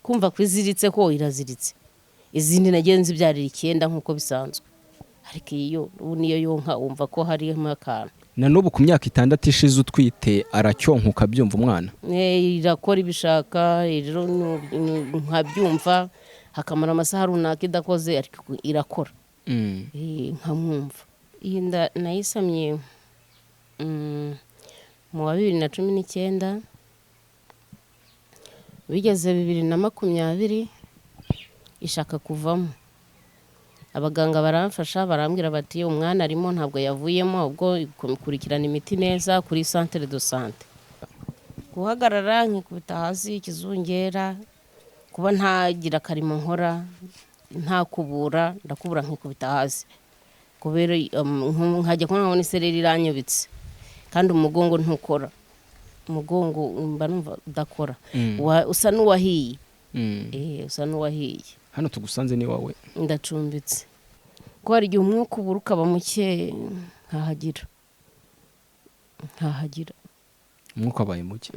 Kumva ko iziritse, ko iraziritse. Izindi nagiye nzibyarira 9 nk'uko bisanzwe, ariko iyo ubu niyo yonka wumva ko harimo akantu. Na n'ubu ku myaka 6 ishize utwite aracyonka ukabyumva umwana? Irakora ibishaka rero nkabyumva, hakamara amasaha runaka idakoze, ariko irakora. Nkamwumva. Iyi nda nayisamye mu wa 2019, bigeze 2020 ishaka kuvamo. Abaganga baramfasha, barambwira bati umwana arimo, ntabwo yavuyemo, ahubwo kurikirana imiti neza kuri centre de santé. Guhagarara nkikubita hasi, ikizungera, kuba ntagira akarimo nkora, ntakubura, ndakubura nkikubita hasi, kubera nkajya kubona nkabona isereri iranyubitse, kandi umugongo ntukora, umugongo mba numva udakora. Usa n'uwahiye. Usa n'uwahiye. Hano tugusanze ni wawe? Ndacumbitse, ko hari igihe umwuka ubura ukaba muke, nkahagira nkahagira. Umwuka wabaye muke?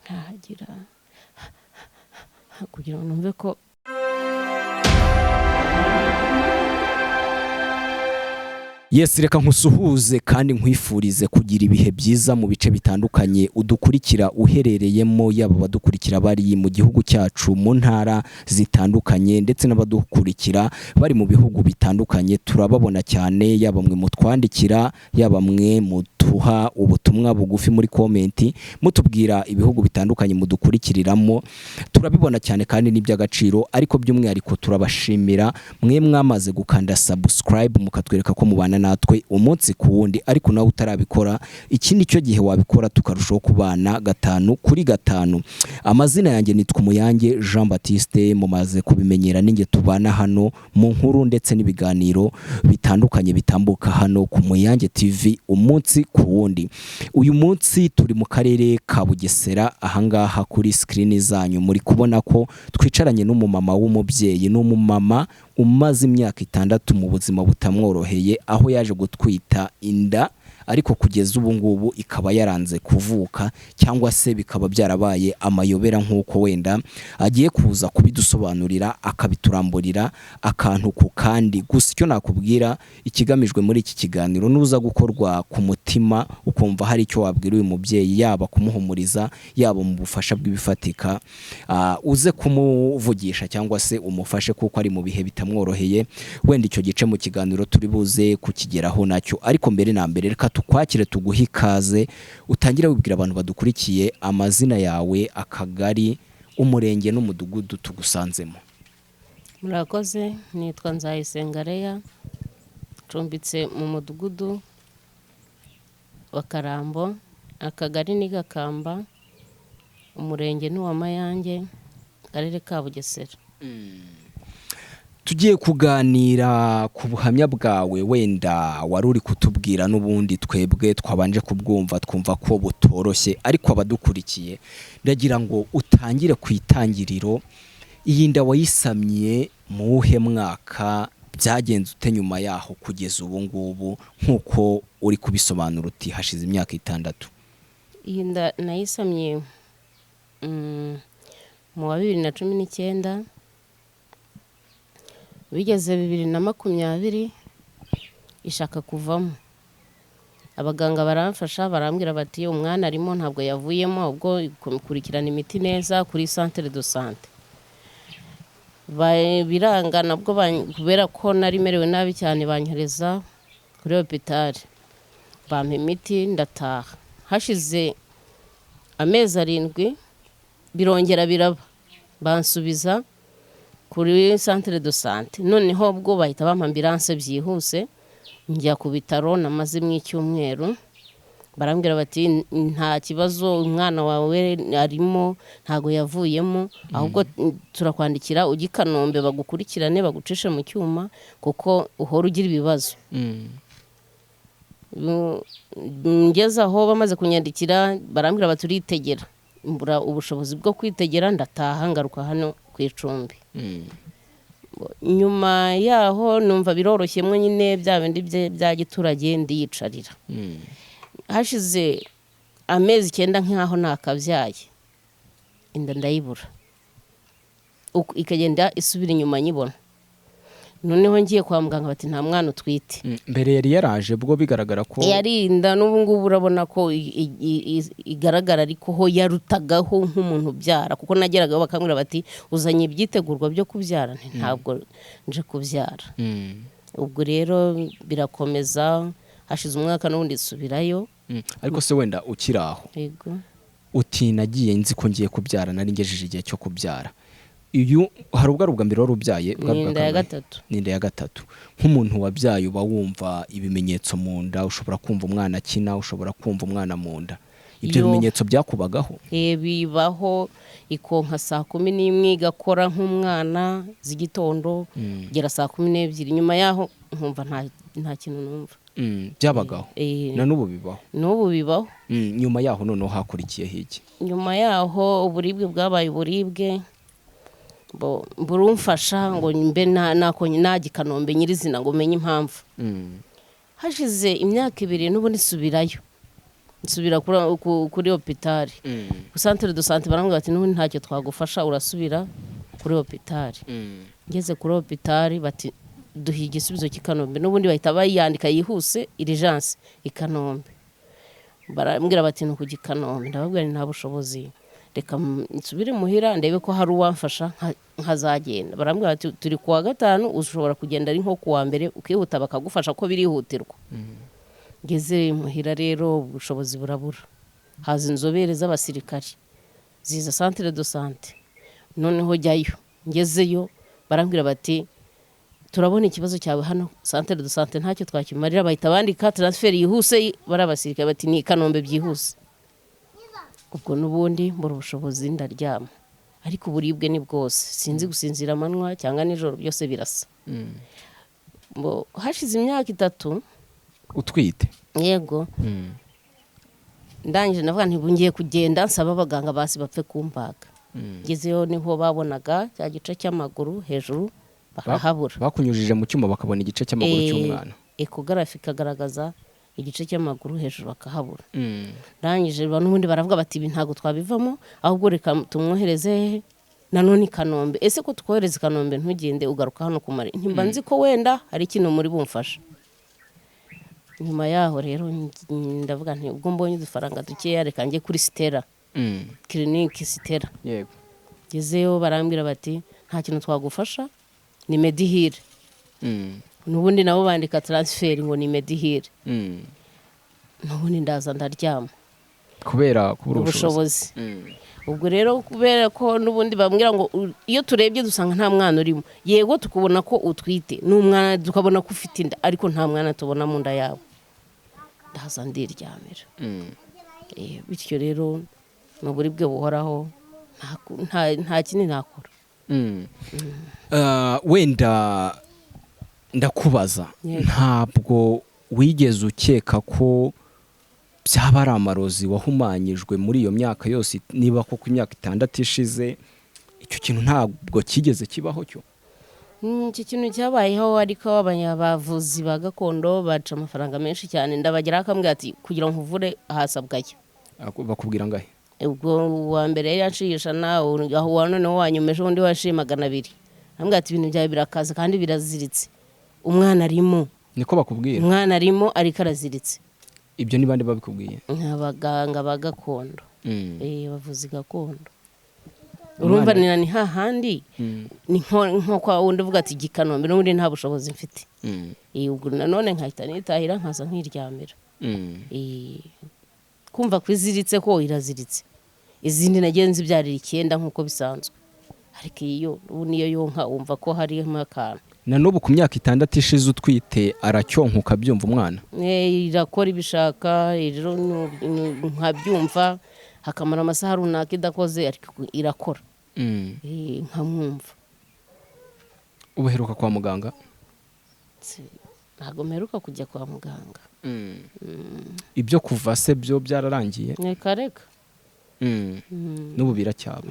Nkahagira kugira ngo numve ko. Yes, reka nkusuhuze kandi nkwifurize kugira ibihe byiza mu bice bitandukanye udukurikira uherereyemo, yaba abadukurikira bari mu gihugu cyacu mu ntara zitandukanye, ndetse n'abadukurikira bari mu bihugu bitandukanye. Turababona cyane, yaba mwe mutwandikira, yaba mwe mutuha ubutumwa bugufi muri komenti mutubwira ibihugu bitandukanye mudukurikiriramo, turabibona cyane kandi ni iby'agaciro. Ariko by'umwihariko turabashimira mwe mwamaze gukanda subscribe mukatwereka ko mubana natwe umunsi ku wundi. Ariko nawe utarabikora, iki ni cyo gihe wabikora tukarushaho kubana 5 kuri 5. Amazina yanjye nitwa Umuyange Jean Baptiste, mumaze kubimenyera, ninjye tubana hano mu nkuru ndetse n'ibiganiro bitandukanye bitambuka hano ku Muyange TV umunsi ku wundi. Uyu munsi turi mu karere ka Bugesera, ahangaha kuri screen zanyu muri kubona ko twicaranye n'umumama w'umubyeyi, n'umumama umaze imyaka 6 mu buzima butamworoheye, aho yaje gutwita inda ariko kugeza ubu ngubu ikaba yaranze kuvuka, cyangwa se bikaba byarabaye amayobera, nk'uko wenda agiye kuza kubidusobanurira akabituramburira akantu ku kandi. Gusa icyo nakubwira, ikigamijwe muri iki kiganiro, nuza gukorwa ku mutima ukumva hari icyo wabwira uyu mubyeyi, yaba kumuhumuriza, yaba mu bufasha bw'ibifatika, uze kumuvugisha cyangwa se umufashe kuko ari mu bihe bitamworoheye. Wenda icyo gice mu kiganiro turi buze kukigeraho nacyo, ariko mbere na mbere reka tukwakire, tuguhe ikaze, utangire wibwira abantu badukurikiye amazina yawe, akagari, umurenge n'umudugudu tugusanzemo. Murakoze. Nitwa Nzayisenga Leah, ncumbitse mu mudugudu wa Karambo, akagari ni Gakamba, umurenge ni uwa Mayange, akarere ka Bugesera. Tugiye kuganira ku buhamya bwawe, wenda wari uri kutubwira n'ubundi twebwe twabanje kubwumva twumva ko butoroshye, ariko abadukurikiye ndagira ngo utangire ku itangiriro. Iyi nda wayisamye mu wuhe mwaka, byagenze ute nyuma yaho kugeza ubu ngubu, nk'uko uri kubisobanura uti hashize imyaka 6? Iyi nda nayisamye mu wa 2019, bigeze 2020 ishaka kuvamo. Abaganga baramfasha, barambwira bati umwana arimo, ntabwo yavuyemo, ahubwo kurikirana imiti neza kuri centre de santé. Biranga nabwo, kubera ko nari merewe nabi cyane, banyohereza kuri hôpital, bampa imiti ndataha. Hashize amezi 7 birongera biraba, bansubiza kuri centre de santé. Noneho ubwo bahita bampa ambulance byihuse, njya ku bitaro, namazemo icyumweru. Barambwira bati nta kibazo, umwana wawe arimo, ntago yavuyemo, ahubwo turakwandikira ujye i Kanombe bagukurikirane, bagucishe mu cyuma, kuko uhora ugira ibibazo. Ngeze aho bamaze kunyandikira, barambwira bati uritegera. Mbura ubushobozi bwo kwitegera, ndataha, ngaruka hano ku icumbi. Nyuma yaho numva biroroshyemo nyine, bya bindi bya giturage, ndiyicarira. Hashize amezi 9 nk'aho nakabyaye, inda ndayibura. Ikagenda isubira inyuma nyibona. Noneho ngiye kwa muganga bati nta mwana utwite. Mbere yari yaraje bwo bigaragara ko Yarinda n'ubu ngubu urabona ko igaragara, ariko ho yarutagaho nk'umuntu ubyara, kuko nageragaho bakambwira bati uzanye ibyitegurwa byo kubyara. Nti ntabwo nje kubyara. Ubwo rero birakomeza, hashize umwaka n'ubundi nsubirayo. Ariko se wenda ukiri aho, Yego. uti nagiye nzi ko ngiye kubyara, nari ngejeje igihe cyo kubyara. Uyu hari ubwo ari ubwa mbere wari ubyaye? Bwari Ni ubwa inda ya kangahe? gatatu. Ni inda ya gatatu. Nk'umuntu wabyaye uba wumva ibimenyetso mu nda, ushobora kumva umwana akina, ushobora kumva umwana mu nda. Ibyo Yo. bimenyetso byakubagaho? Bibaho, ikonka saa 11 igakora nk'umwana z'igitondo, kugera saa 12. Nyuma yaho nkumva nta kintu numva. Byabagaho? Eh. Na n'ubu bibaho? N'ubu bibaho. Nyuma yaho noneho hakurikiyeho iki? Nyuma yaho uburibwe bwabaye uburibwe, burumfasha ngo mbe najya i Kanombe nyirizina ngo menye impamvu. Hashize imyaka 2 n'ubundi nsubirayo, nsubira kuri hôpital, ku centre de santé. Barambwira bati n'ubundi ntacyo twagufasha, urasubira kuri hôpital. Ngeze kuri hôpital bati duhe igisubizo cy'i Kanombe. N'ubundi bahita bayandika yihuse, urgence i Kanombe. Barambwira bati ni ukujya i Kanombe. Ndababwira nti nta bushobozi, reka nsubire muhira ndebe ko hari uwamfasha nkazagenda. Barambwira bati turi kuwa gatanu, ushobora kugenda ari nko kuwa mbere ukihuta bakagufasha ko birihutirwa. Ngeze muhira rero ubushobozi burabura, haza inzobere z'abasirikari ziza centre de santé. Noneho jyayo, ngezeyo barambwira bati turabona ikibazo cyawe hano centre de santé ntacyo twakimarira. Bahita bandika transfert yihuse, bari abasirikare, bati ni i Kanombe byihuse. Ubwo n'ubundi mbura ubushobozi, ndaryama, ariko uburibwe ni bwose, sinzi gusinzira amanywa cyangwa nijoro, byose birasa. Hashize imyaka 3. Utwite? Yego. Ndangije ndavuga nti ngiye kugenda nsaba abaganga basi bapfe kumbaga. Ngezeyo niho babonaga cya gice cy'amaguru hejuru barahabura. Bakunyujije mu cyuma bakabona igice cy'amaguru cy'umwana? Échographie ikagaragaza igice cy'amaguru hejuru bakahabura. Ndangije n'ubundi baravuga bati ibi ntabwo twabivamo, ahubwo reka tumwohereze hehe nanone? I Kanombe. Ese ko twohereza i Kanombe ntugende ugaruka hano kumara? Ntimba nzi ko wenda hari ikintu muri bumfasha. Nyuma yaho rero ndavuga nti ubwo mbonye udufaranga dukeya, reka njye kuri Stella, clinique Stella. Ngezeyo barambwira bati nta kintu twagufasha, ni Medihire. N'ubundi nabo bandika transfert ngo ni Medihire. N'ubundi ndaza ndaryama. Kubera kubura ubushobozi? Ubushobozi. Ubwo rero kubera ko n'ubundi bambwira ngo iyo turebye dusanga nta mwana urimo, yego tukubona ko utwite n'umwana, tukabona ko ufite inda, ariko nta mwana tubona mu nda yawe. Ndaza ndiryamira. Bityo rero ni uburibwe buhoraho, nta kindi nakora. Wenda ndakubaza, Yego. ntabwo wigeze ukeka ko byaba ari amarozi wahumanyijwe muri iyo myaka yose? Niba koko imyaka 6 ishize, icyo kintu ntabwo kigeze kibaho cyo? Icyo kintu cyabayeho, ariko abanyabavuzi ba gakondo baca amafaranga menshi cyane. Ndabageraho akambwira ati kugira ngo nkuvure hasabwa aya. Bakubwira angahe? Ubwo uwa mbere yari yanciye 100, aho uwa noneho wanyuma ejo bundi waciye 200. Arambwira ati ibintu byawe birakaze kandi biraziritse, umwana arimo. Niko bakubwira? Umwana arimo ariko araziritse. Ibyo ni bande babikubwiye? Abaganga ba gakondo. Abavuzi gakondo. Urumva ni hahandi ni nko kwa wundi uvuga ati gikanombe n'ubundi nta bushobozi mfite. Ubwo nanone nkahita nitahira nkaza nkiryamira. Kumva ko iziritse, ko iraziritse. Izindi nagiye nzibyarira 9 nk'uko bisanzwe, ariko iyo ubu niyo yonka wumva ko harimo akantu. Na n'ubu ku myaka 6 ishize utwite aracyonka ukabyumva umwana? Irakora ibishaka rero nkabyumva, hakamara amasaha runaka idakoze, ariko irakora. Nkamwumva. Ubuheruka kwa muganga? Ntabwo mperuka kujya kwa muganga. Ibyo kuva se byo byararangiye? Reka reka. N'ubu biracyaba?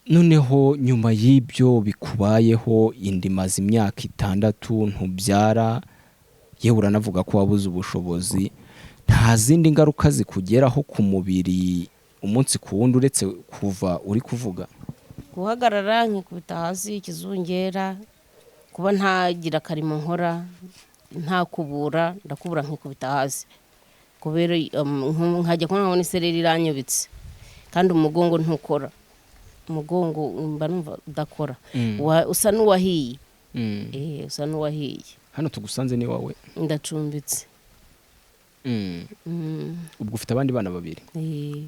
Noneho nyuma y'ibyo bikubayeho, inda imaze imyaka 6 ntubyara, yewe uranavuga ko wabuze ubushobozi, nta zindi ngaruka zikugeraho ku mubiri umunsi ku wundi uretse kuva uri kuvuga? Guhagarara nkikubita hasi, ikizungera, kuba ntagira akarimo nkora, ntakubura, ndakubura nkikubita hasi, kubera nkajya kubona nkabona isereri iranyubitse, kandi umugongo ntukora, umugongo mba numva udakora. Usa n'uwahiye. Usa n'uwahiye. Hano tugusanze ni wawe? Ndacumbitse. Ubwo ufite abandi bana babiri? Eh.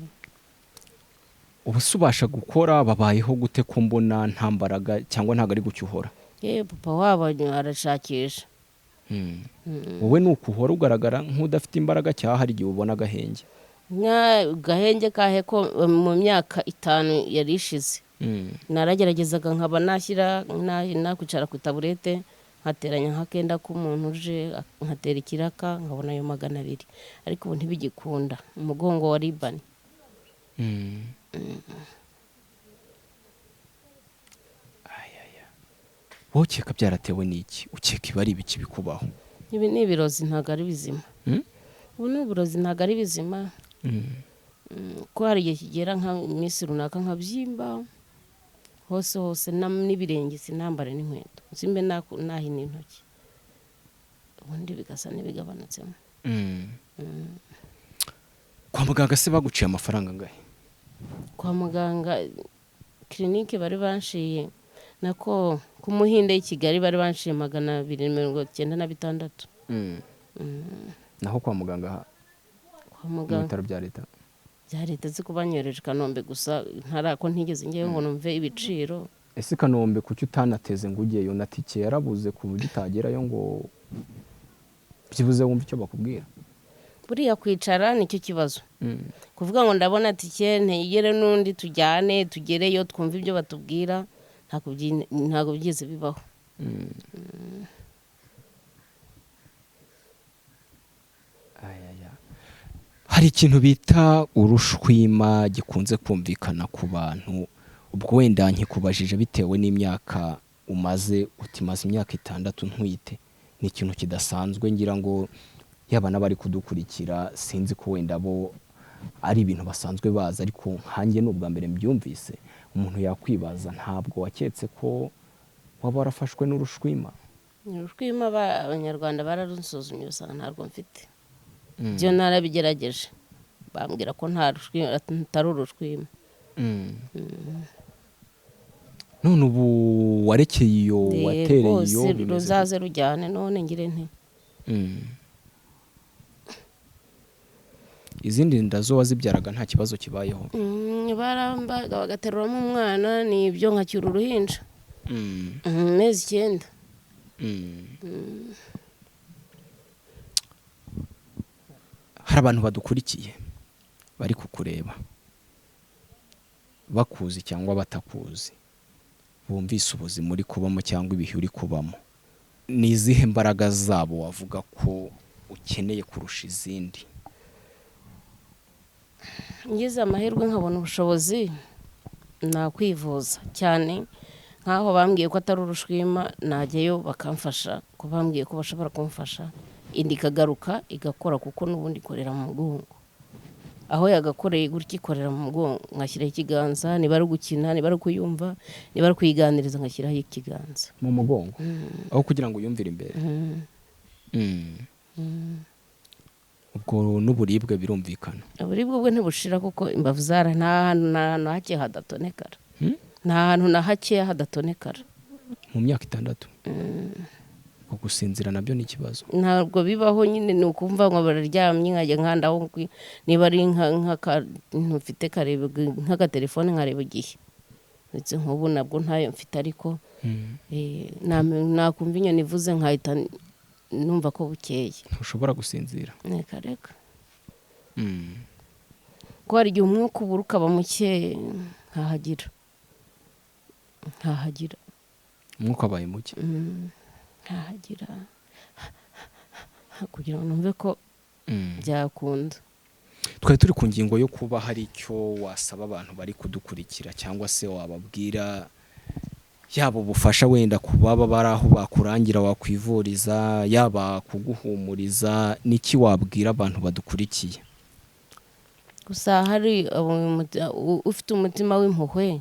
Ubu se ubasha gukora? Babayeho gute ko mbona nta mbaraga, cyangwa ntabwo ari gutyo uhora? Papa wabo arashakisha. Wowe ni uko uhora ugaragara nk'udafite imbaraga, cyangwa hari igihe ubona agahenge? Gahenge kahe ko mu myaka 5 yari ishize narageragezaga nkaba nashyira nakwicara ku taburete, nkateranya nk'akenda k'umuntu uje, nkatera ikiraka, nkabona ayo 200, ariko ubu ntibigikunda, umugongo wa ribani. Wowe ukeka byaratewe n'iki? Ukeka iba ari ibiki bikubaho? Ibi ni ibirozi, ntabwo ari bizima. Ubu ni uburozi, ntabwo ari bizima. Ko hari igihe kigera nka minsi runaka nkabyimba hose hose, n'ibirenge sinambare n'inkweto, simbe nahina intoki, ubundi bigasa n'ibigabanutsemo. Kwa muganga se baguciye amafaranga angahe? Kwa muganga kirinike bari banshiye, nako ku Muhinde y'i Kigali bari banshiye 296. Naho kwa muganga Kwa mu muganga bitaro bya leta? Bya leta si kubanyohereje i Kanombe gusa, ntarako ntigeze ngewe ngo numve ibiciro. Ese Kanombe kuki utanateze ngo ujyeyo? Na tike yarabuze ku buryo utagerayo ngo byibuze wumve icyo bakubwira? Buriya kwicara nicyo kibazo. Kuvuga ngo ndabona tike ntegere n'undi tujyane tugereyo twumve ibyo batubwira, ntabwo byigeze bibaho. Hari ikintu bita urushwima gikunze kumvikana ku bantu, ubwo wenda nkikubajije bitewe n'imyaka umaze, uti maze imyaka 6 ntwite, ni ikintu kidasanzwe, ngira ngo yaba n'abari kudukurikira sinzi ko wenda bo ari ibintu basanzwe bazi, ariko nkanjye ni ubwa mbere mbyumvise. Umuntu yakwibaza, ntabwo waketse ko waba warafashwe n'urushwima? Urushwima abanyarwanda bararusuzumye basanga ntabwo mfite. Ibyo narabigerageje bambwira ko nta rushwima, atari urushwima. None ubu warekeye iyo, watereye iyo, rwose bimeze ruzaze rujyane, none ngire nti. Izindi nda zo wazibyaraga nta kibazo kibayeho? Barambaga bagateruramo umwana, ni ibyo nkacyura uruhinja. Amezi 9. Hari abantu badukurikiye bari kukureba bakuzi cyangwa batakuzi, bumvise ubuzima uri kubamo cyangwa ibihe uri kubamo, ni izihe mbaraga zabo wavuga ko ukeneye kurusha izindi? Ngize amahirwe nkabona ubushobozi nakwivuza cyane, nkaho bambwiye ko atari urushwima najyayo bakamfasha, ko bambwiye ko bashobora kumfasha indi ikagaruka igakora, kuko n'ubundi ikorera mu mugongo, aho yagakoreye gutya ikorera mu mugongo, ngashyiraho ikiganza, niba ari gukina, niba ari kuyumva, niba ari kuyiganiriza ngashyiraho ikiganza mu mugongo, aho kugira ngo uyumvire imbere. Ubwo n'uburibwe birumvikana. Uburibwe bwe ntibushira kuko imbavu zara nta hantu na hake hadatonekara. Nta hantu na hake hadatonekara. Mu myaka 6. Gusinzira nabyo ni ikibazo. Ntabwo bibaho nyine, ni ukumva ngo bararyamye nkajya nkandaho, niba ari nka mfite kareba nk'agatelefone nkareba igihe. Ndetse nk'ubu nabwo ntayo mfite, ariko nakumva inyoni ivuze nkahita numva ko bukeye. Ntushobora gusinzira. Reka reka. Ko hari igihe umwuka ubura ukaba muke, nkahagira. Nkahagira. Umwuka wabaye muke. Nkahagira. Kugira ngo numve ko byakunda. Twari turi ku ngingo yo kuba hari icyo wasaba abantu bari kudukurikira cyangwa se wababwira, yaba ubufasha wenda ku baba bari aho bakurangira wakwivuriza, yaba kuguhumuriza, niki wabwira abantu badukurikiye? Gusa hari ufite umutima w'impuhwe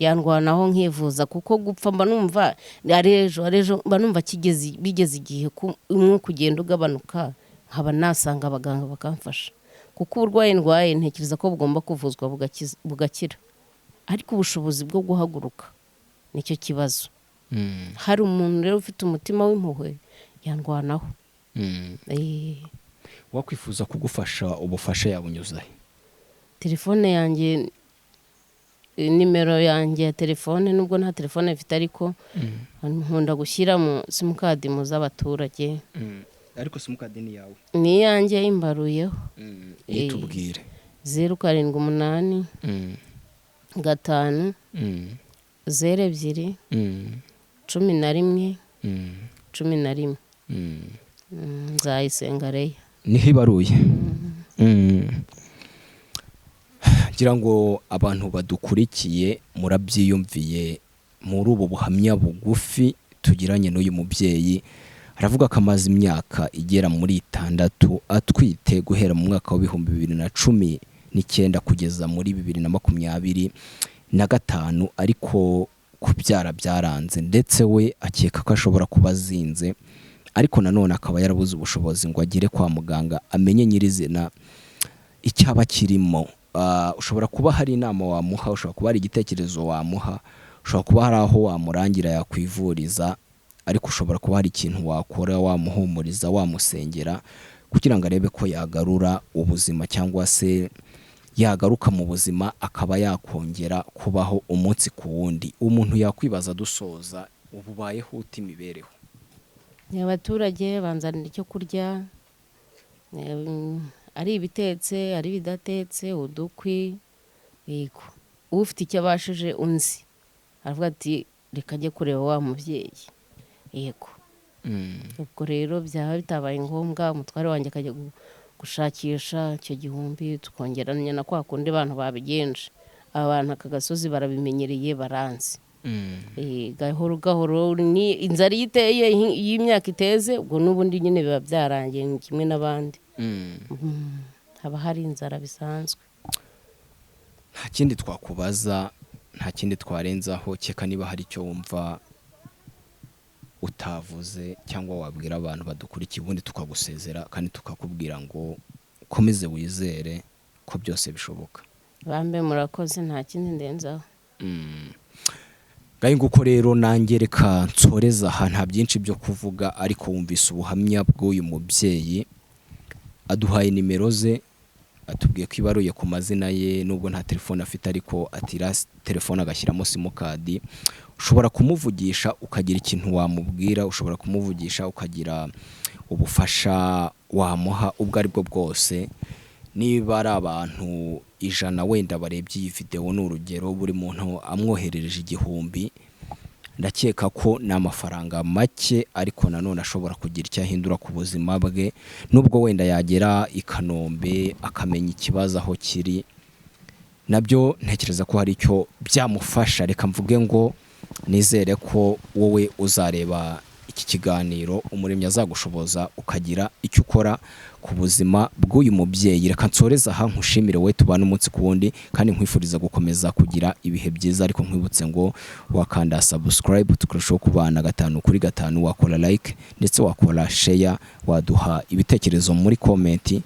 Yandwanaho nkivuza, kuko gupfa mba numva ari ejo, ari ejo, mba numva kigeze, bigeze igihe ko umwuka ugenda ugabanuka, nkaba nasanga abaganga bakamfasha, kuko uburwayi ndwaye ntekereza ko bugomba kuvuzwa bugakira, ariko ubushobozi bwo guhaguruka nicyo kibazo. Hari umuntu rero ufite umutima w'impuhwe yandwanaho. Wakwifuza kugufasha, ubufasha yabunyuza he? Telefone yanjye, nimero yanjye ya telefone, nubwo nta telefone mfite, ariko nkunda gushyira mu simukadi mu z'abaturage. Ariko simukadi ni yawe? Ni iyanjye, imbaruyeho. Yitubwire. 078 5 02 11 11. Nzayisenga Leya. Niho ibaruye. Ngira ngo abantu badukurikiye murabyiyumviye muri ubu buhamya bugufi tugiranye n'uyu mubyeyi. Aravuga ko amaze imyaka igera muri 6 atwite, guhera mu mwaka wa 2019 kugeza muri 2025, ariko kubyara byaranze, ndetse we akeka ko ashobora kuba azinze, ariko nanone akaba yarabuze ubushobozi ngo agere kwa muganga amenye nyirizina icyaba kirimo. Ushobora kuba hari inama wamuha, ushobora kuba hari igitekerezo wamuha, ushobora kuba hari aho wamurangira yakwivuriza, ariko ushobora kuba hari ikintu wakora, wamuhumuriza, wamusengera, kugira ngo arebe ko yagarura ubuzima cyangwa se yagaruka mu buzima, akaba yakongera kubaho umunsi ku wundi. Umuntu yakwibaza dusoza, ubu ubayeho ute, imibereho? Abaturage banzanira icyo kurya, ari ibitetse, ari ibidatetse, udukwi. Yego, ufite icyo abashije unzi aravuga ati: "Reka ajye kureba wa mubyeyi." Yego. Ubwo rero byaba bitabaye ngombwa, umutware wanjye akajya gushakisha icyo gihumbi, tukongeranya na kwa kundi abantu babigenje. Abantu aka gasozi barabimenyereye, baranzi. Gahoro gahoro ni inzara iyo iteye, iyo imyaka iteze, ubwo n'ubundi nyine biba byarangiye, ni kimwe n'abandi. Haba hari inzara bisanzwe. Nta kindi twakubaza, nta kindi twarenzaho, keka niba hari icyo wumva utavuze cyangwa wabwira abantu badukurikiye, ubundi tukagusezera kandi tukakubwira ngo ukomeze wizere ko byose bishoboka. Bambe, murakoze, nta kindi ndenzaho. Ngaho nguko rero, nanjye reka nsoreze aha, nta byinshi byo kuvuga, ariko wumvise ubuhamya bw'uyu mubyeyi. Aduhaye nimero ze, atubwiye ko ibaruye ku mazina ye, nubwo nta telefone afite, ariko atira telefone agashyiramo simukadi. Ushobora kumuvugisha ukagira ikintu wamubwira, ushobora kumuvugisha ukagira ubufasha wamuha ubwo ari bwo bwose. Niba ari abantu 100 wenda barebye iyi videwo, ni urugero, buri muntu amwoherereje 1000, ndakeka ko ni amafaranga make, ariko nanone ashobora kugira icyo ahindura ku buzima bwe, nubwo wenda yagera i Kanombe akamenya ikibazo aho kiri, nabyo ntekereza ko hari icyo byamufasha. Reka mvuge ngo nizere ko wowe uzareba iki kiganiro, Umuremyi azagushoboza ukagira icyo ukora ku buzima bw'uyu mubyeyi. Reka nsoreze aha, nkushimire wowe tubana umunsi ku wundi, kandi nkwifuriza gukomeza kugira ibihe byiza, ariko nkwibutse ngo wakanda subscribe tukarushaho kubana gatanu kuri gatanu, wakora like ndetse wakora share, waduha ibitekerezo muri comment.